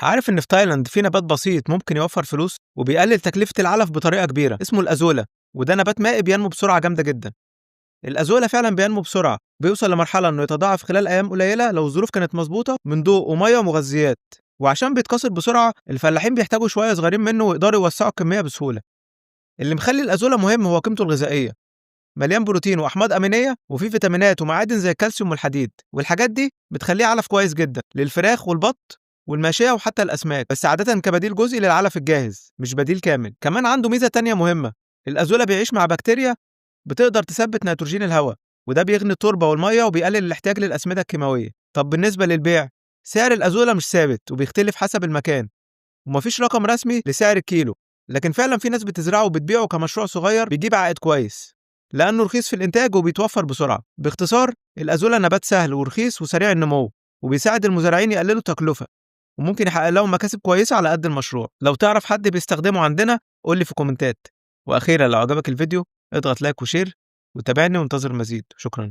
عارف إن في تايلاند في نبات بسيط ممكن يوفر فلوس وبيقلل تكلفة العلف بطريقة كبيرة، اسمه الأزولا، وده نبات مائي بينمو بسرعة جامدة جدا. الأزولا فعلا بينمو بسرعة، بيوصل لمرحلة إنه يتضاعف خلال أيام قليلة لو الظروف كانت مظبوطة من ضوء ومية ومغذيات. وعشان بيتكاثر بسرعة الفلاحين بيحتاجوا شوية صغيرين منه ويقدروا يوسعوا الكمية بسهولة. اللي مخلي الأزولا مهم هو قيمته الغذائية، مليان بروتين واحماض امينيه وفيه فيتامينات ومعادن زي الكالسيوم والحديد، والحاجات دي بتخليه علف كويس جدا للفراخ والبط والماشية وحتى الاسماك، بس عادة كبديل جزئي للعلف الجاهز مش بديل كامل. كمان عنده ميزة تانية مهمة، الازولا بيعيش مع بكتيريا بتقدر تثبت نيتروجين الهواء، وده بيغني التربة والمية وبيقلل الاحتياج للاسمده الكيماوية. طب بالنسبة للبيع، سعر الازولا مش ثابت وبيختلف حسب المكان، ومفيش رقم رسمي لسعر الكيلو، لكن فعلا في ناس بتزرعه وبتبيعه كمشروع صغير بيجيب عائد كويس لأنه رخيص في الإنتاج وبيتوفر بسرعة. باختصار، الأزولة نبات سهل ورخيص وسريع النمو، وبيساعد المزارعين يقللوا التكلفة، وممكن يحقق لهم مكاسب كويسة على قد المشروع. لو تعرف حد بيستخدمه عندنا قول لي في كومنتات. وأخيرا لو عجبك الفيديو اضغط like و share وتابعني وانتظر المزيد. شكرا.